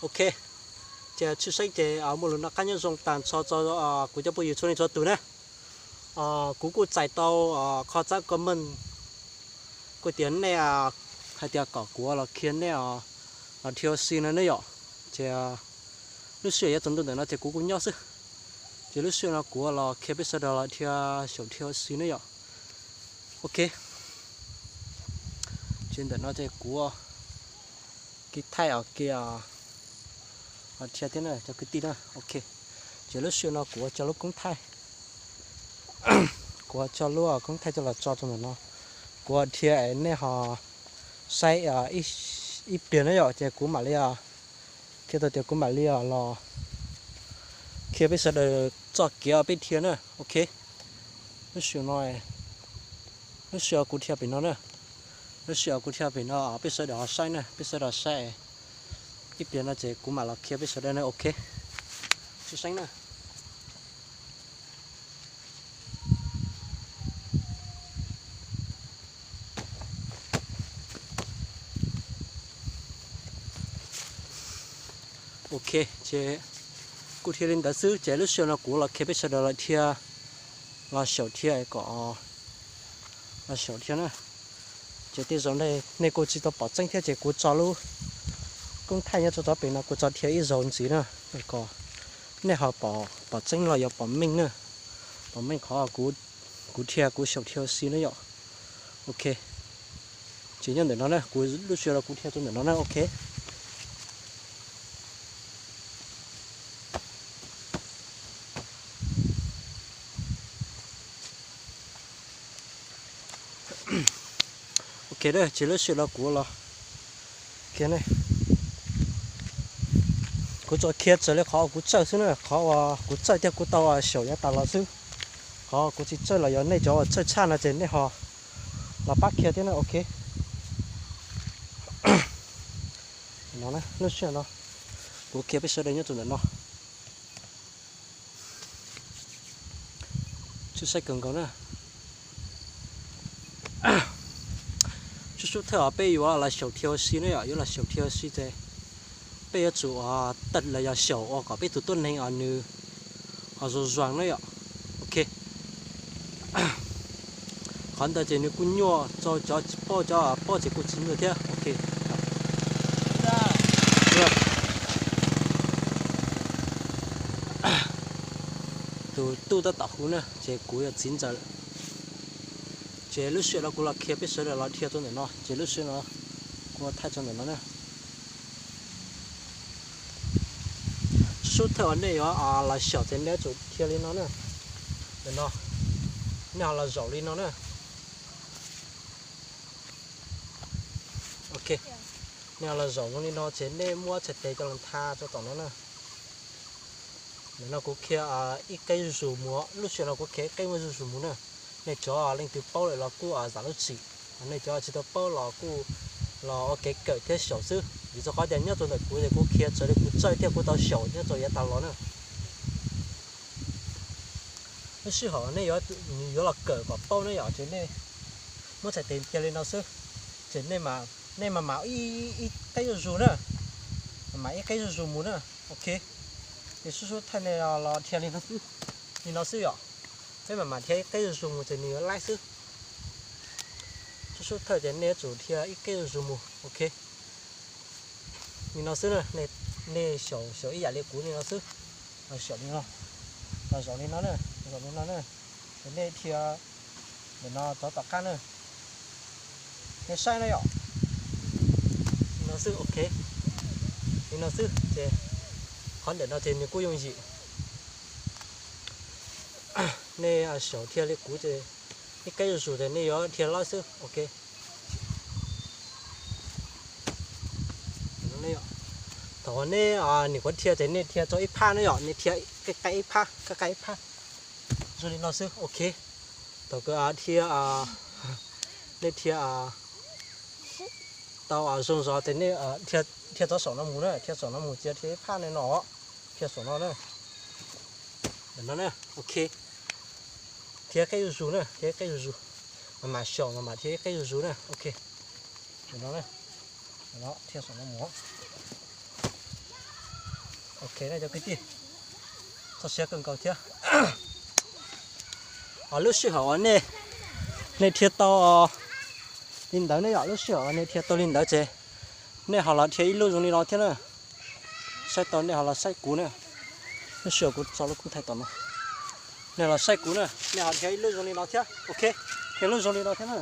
Ok, ces tshwj xeeb ces muaj lus noj qab nyob zoo tag nrho rau kuv cov phooj ywg txhua leej txhua tus na. Kuv kuj txais tau qhov txab comment, kuj tias nej hais tias kom kuv los qhia nej los dhia ua si no ne yom. Ces lub sij hawm yuav txog ntua ntawm no ces kuv kuj nyob xwb. Ces lub sij hawm no kuv los qhia peb sawv daws los dhia xyaum dhia ua si ne yom. Ok, ces ntawm no ces kuv kev thaij os, kev dhia thiab na cov kwv tij na. Ok, ces lub sij hawm no kuv ua tso lub koob thaij, kuv ua tso lub koob thaij coj los tso rau ntawm no. Kuv dhia es nej ho saib ib pliag na yom, ces kuv mam li qhia tau tias kuv mam li los qhia peb sawv daws txoj kev peb dhia na. Ok, lub sij hawm no, lub sij hawm kuv dhia pem no na, lub sij hawm kuv dhia pem no peb sawv daws ho saib na, peb sawv daws saib. Ib pliag no ces kuv mam los qhia peb sawv daws na. Ok, tshwj xeeb na. Ok, ces kuj dhia li ntawd xwb, ces lub sij hawm no kuv los qhia peb sawv daws los dhia, los xyaum dhia kom, los xyaum dhia na. Ces tej zaum nej kuj tsis tau pom tseeb thiab, ces kuv tso lub koob thaij nyob rau tov pem no kuv tso dhia ib zaug ntxiv na, kom nej ho pom tseeb los yog pom meej na, pom meej qhov kuv dhia kuv xyaum dhia ua si na yom. Ok, ces nyob ntawm no na, kuv lub sij hawm no kuv dhia rau ntawm no na. Ok, ok, ces lub sij hawm no kuv los, kuv tsuas qhia raws li qhov kuv txawj xwb na, qhov uas kuv txawj thiab kuv tau xyaum yav tas los xwb. Qhov kuv tsis txawj los yog nej cov uas txawj tshaj no ces nej ho los pab qhia thiab na. Ok, no lub sij hawm no kuv qhia peb sawv daws nyob rau ntawm no. Tshwj xeeb kawg nkaus na. Sub sub thawj os, peb yuav los xyaum dhia ua si na yom, yuav los xyaum dhia ua si ces peb yuav tsum tawm los yog xyaum ua kom peb tus tuab neeg os nws ho zoo zoo na yom. Ok, qhov ntawd ces nws kuj nyuaj rau cov tsis paub, cov paub ces kuj tsis nyuaj thiab. Ok, tus tub tab tom hu na ces kuv yuav txiv ntxawm lawm. Ces lub sij hawm no kuv los qhia peb sawv daws los dhia rau ntawm no, ces lub sij hawm no kuv thaij rau ntawm no na. Sub sub thawj uas nej yuav los xyaum ces nej yuav tsum dhia li no na. Ntawm no, nej ho los zaum li no na. Ok, nej ho los zaum zoo li no ces nej muab txhais tes coj los ntha rau tom no na. Ntawm no kuv qhia ib qeb zuj zus mus, lub sij hawm no kuv qhia ib qeb muab zuj zus mus na. Nej cov leej twg paub lawm los kuj zam lub txim, nej cov tsis tau paub los kuj los ua kev kawm thiab xyaum xwb, vim rau qhov tias nyob rau ntawm kuv ces kuv qhia raws li kuv txawj thiab kuv tau xyaum nyob rau yav tas los na. Lub sij hawm nej yuav los kawm kom paub ne yom, ces nej muab txhais tes dhia li no xwb, ces nej mam mam ib qeb zuj zus na, mam ib qeb zuj zus mus na. Ok, ces sub sub thawj nej los dhia li no xwb, li no xwb yom. Peb mam mam dhia ib qeb zuj zus mus ces nws yuav laib xwb. Sub sub thawj ces nej yuav tsum dhia ib qeb zuj zus mus. Ok, li no xwb na. Nej xyaum xyaum ib yam li kuv li no xwb, los xyaum li no, los zaum li no na, zaum li no na. Ces nej dhia ntawm no rov tom qab na, nej saib na yom. Li no xwb. Ok, li no xwb ces qhov ntawm no ces nws kuj yooj yim. Nej xyaum dhia li kuv ces ib qeb zuj zus ces nej yuav dhia laib xwb. Ok, thaum nej nim qhuav dhia ces nej dhia rau ib phab na yom, nej dhia qab qab ib phab, qab qab ib phab, zoo li no xwb. Ok, thaum kawg dhia, nej dhia tau zoo zog ces nej dhia rov saum no mus na, dhia saum no mus ces dhia ib phab no, dhia saum no na. Ntawm no na. Ok, dhia qeb zuj zus na, dhia qeb zuj zus, mam mam xyaum mam mam dhia ib qeb zuj zus na. Ok, ntawm no na, dhia saum no mus. Ok, cov kwv tij, txog siab kawg nkaus thiab. Lub sij hawm uas nej, nej dhia tau li ntawd ne yom, lub sij hawm uas nej dhia tau li ntawd ces nej ho los dhia ib lub zoo li no thiab na. Saib tau nej ho los saib kuv na. Lub sij hawm kuv tso lub kub thaiv tom no, nej los saib kuv na, nej ho dhia ib lub zoo li no thiab. Ok, dhia lub zoo li no thiab na.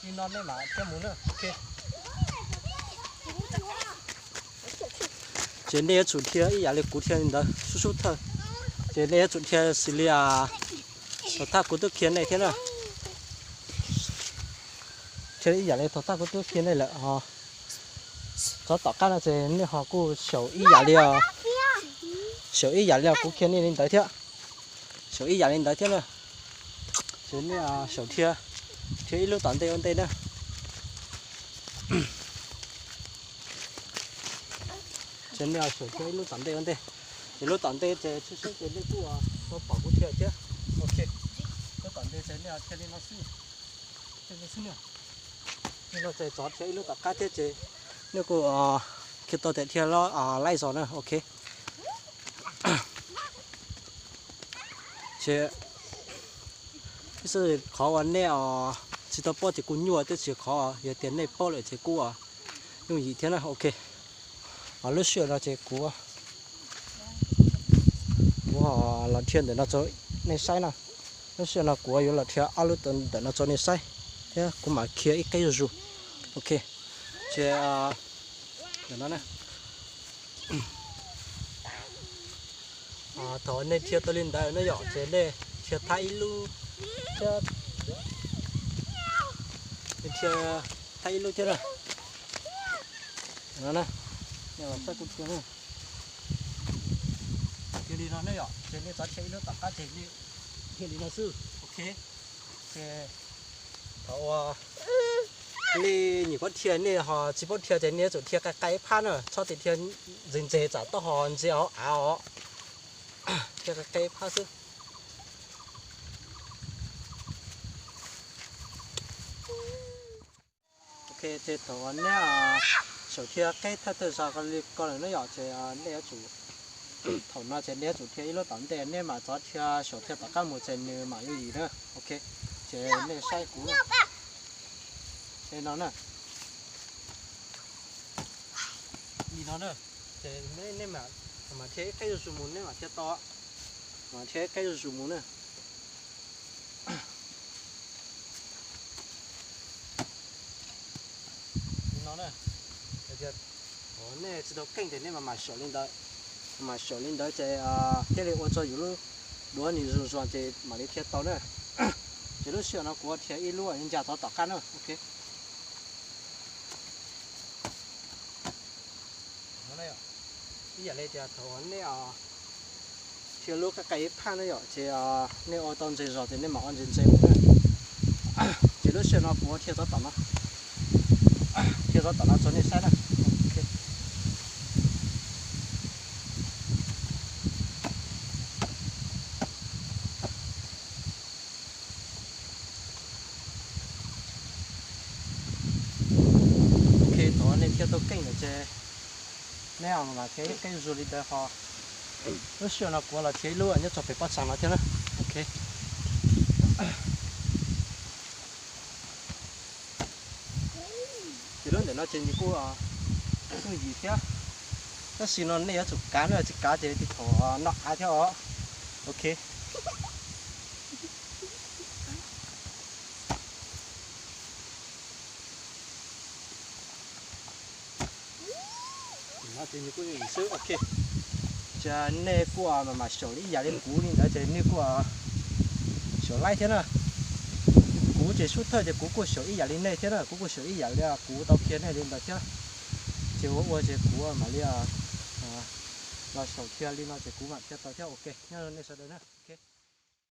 Li no nej mam dhia mus na. Ok, ces nej yuav tsum dhia ib yam li kuv dhia li ntawd sub sub thawj. Ces nej yuav tsum dhia xws li, thaum thawj kuv twb qhia nej thiab na. Dhia ib yam li thaum thawj kuv twb qhia nej lawm. Tov tom qab no ces nej ho kuj xyaum ib yam li, xyaum ib yam li kuv qhia nej li ntawd thiab. Xyaum ib yam li ntawd thiab na. Ces nej xyaum dhia, dhia ib lub tom ntej ua ntej na. Ces nej xyaum dhia ib lub tom ntej ua ntej. Ces lub tom ntej ces tshwj xeeb ces nej kuj tau pom kuv dhia thiab. Ok, lub tom ntej ces nej dhia li no xwb. Li no ces tov dhia ib lub tom qab thiab ces nej kuj qhia tau tias dhia laij zos na. Ok, ces ib qhov uas nej tsis tau paub ces kuj nyuaj, tab sis qhov yog tias nej paub lawm ces kuj yooj yim thiab na. Ok, lub sij hawm no ces kuv, kuv los dhia ntawm no rau nej saib na. Lub sij hawm no kuv yuav los dhia ob lub ntawm no rau nej saib thiab kuv mam qhia ib qeb zuj zus. Ok, ces ntawm no na. Thaum nej dhia tau li ntawd na yom, ces nej dhia thab ib lub thiab, nej dhia thab ib lub thiab na. Nej los saib kuv dhia na. Dhia li no ne yom, ces nej tov dhia ib lub tom qab ces nej dhia li no xwb. Ok, ces thaum uas nej nyuam qhuav dhia nej ho tsis paub dhia ces nej yuav tsum dhia qai qai ib phab na, txhob tias dhia ntse ntse tsam taub hau ntse hauv av os. Dhia qai qai ib phab xwb. Ok, ces thaum uas nej xyaum dhia qeb thawj thawj zaug li ko lawm na yom, ces nej yuav tsum, thaum no ces nej yuav tsum dhia ib lub tom ntej, nej mam txov dhia xyaum dhia tom qab mus ces nws mam yooj yim na. Ok, ces nej saib kuv li no na. Li no na, ces nej mam dhia ib qeb zuj zus mus nej mam dhia tau. Mam dhia ib qeb zuj zus mus na. Li no na, tias nej tsis tau keej ces nej mam mam xyaum li ntawd. Mam mam xyaum li ntawd ces thiaj li ua rau yus lub duav nws zoo zoo ces mam li dhia tau na. Ces lub sij hawm no kuv dhia ib lub ncaj tov tom qab na. Ok, ib yam li tias thaum nej dhia lub qab qai ib phab na yom, ces nej ua tau ntse zog ces nej mam ua ntse ntse mus na. Ces lub sij hawm no kuv dhia tov tom no, dhia tov tom no rau nej saib na. Ok, thaum nej dhia tau keej lawm ces nej mam mam dhia ib qeb zuj zus li ntawd ho. Lub sij hawm no kuv los dhia ib lub nyob rau pem pob txha no thiab na. Ok, ces lub ntawm no ces nws kuj yooj yim thiab, tab sis no nej yuav tsum kav, nej tsis kav ces tib thaum noj av thiab os. Ok, no ces nws kuj yooj yim xwb. Ok, ces nej kuj mam mam xyaum ib yam li kuv li ntawd ces nej kuj xyaum laij thiab na. Kuv ces sub thawj ces kuv kuj xyaum ib yam li nej thiab na, kuv kuj xyaum ib yam li kuv tau qhia nej li ntawd thiab. Ces ua ua ces kuv mam li los xyaum dhia li no ces kuv mam dhia tau thiab. Ok, nyob nej sawv daws na. Ok,